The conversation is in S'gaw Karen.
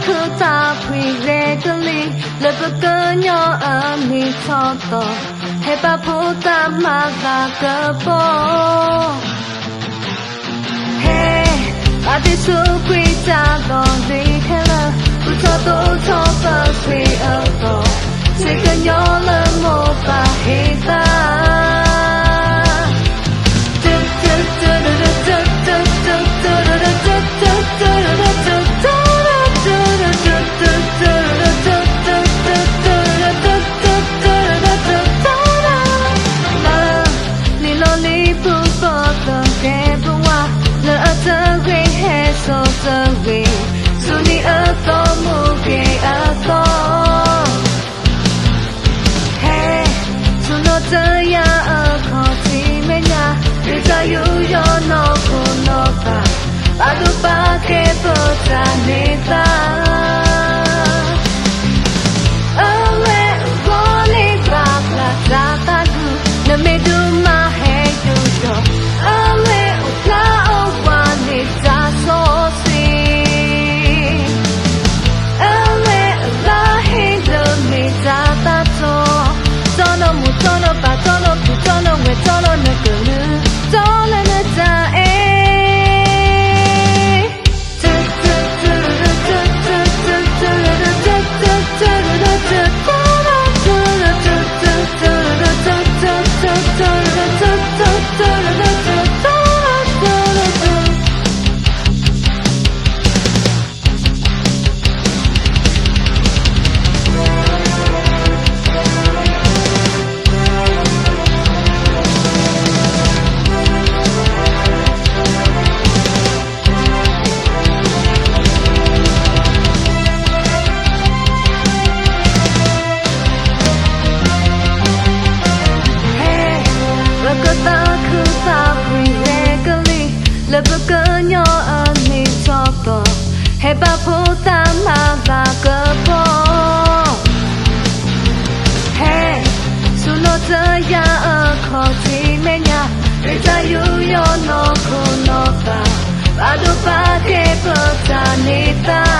ပကသးပှံၤဂ့ၤကလံၤ လၢပကညီအမံၤထီၣ်သီၣ်, ဟဲပာ်ဖှိၣ်သးမၤသးကပီၤ. ဟဲ, ဘၣ်သ့ၣ်စူးကွံာ်တၢ်လီၢ်လံၤခဲလၢာ်, ဃုထီၣ်သိးထီၣ်ပှၤစ့အသီၣ်, စ့ကညီလၢမိၢ်ပၢ်ဟ့ၣ်သး. လံာ်လီၤလံၤပူၤပိာ်သကဲးပဝး, လၢအတဂ့ၤဟဲစိာ်တဂ့ၤ, ဆူနံၤအသီမူက့ၤအသီ ဟဲ, ဆူနီၢ်တယၢ်အခီၣ်ထံးမဲာ်ညါ, မ့ၢ်တၢ်ယူးယီၣ်နီၢ်ခိနီၢ်သး, ဘၣ်ဒိဘၣ်ကဲပတၢ်န့ၢ်သါ. အဝဲအဂီၢ်န့ၣ်ဘၣ်ပျၢ်တၢ်သးဒူ, နမ့ၢ်ဒိးမၤဟဲယူးယီၣ်, အဝဲအိၣ်ဖျါအဝၤန့ၣ်တၢ်စီဆှံ အဝဲအလါဟ့ၣ်လၢမ့ၢ်တၢ်သးတီ, တီနီၢ်မိၢ်တီနီၢ်ပၢ်တီနီၢ်ဖံးတီနီၢ်ဝဲၢ်တီနီၢ်နကလုၢ်, တီလၢနတၢ်အဲၣ်. ဟဲ, ပကသးခုသးပှံၤဂ့ၤကလံၤ, လၢပကညီအမံၤထီၣ်သီၣ်, ဟဲပာ်ဖှိၣ်သးမၤသးကပီၤ. ဟဲ, ဆူနီၢ်တယၢ်အခီၣ်ထံးမဲာ်ညါ, မ့ၢ်တၢ်ယူးယီၣ်နီၢ်ခိနီၢ်သး, ဘၣ်ဒိဘၣ်ကဲပတၢ်န့ၢ်သါ.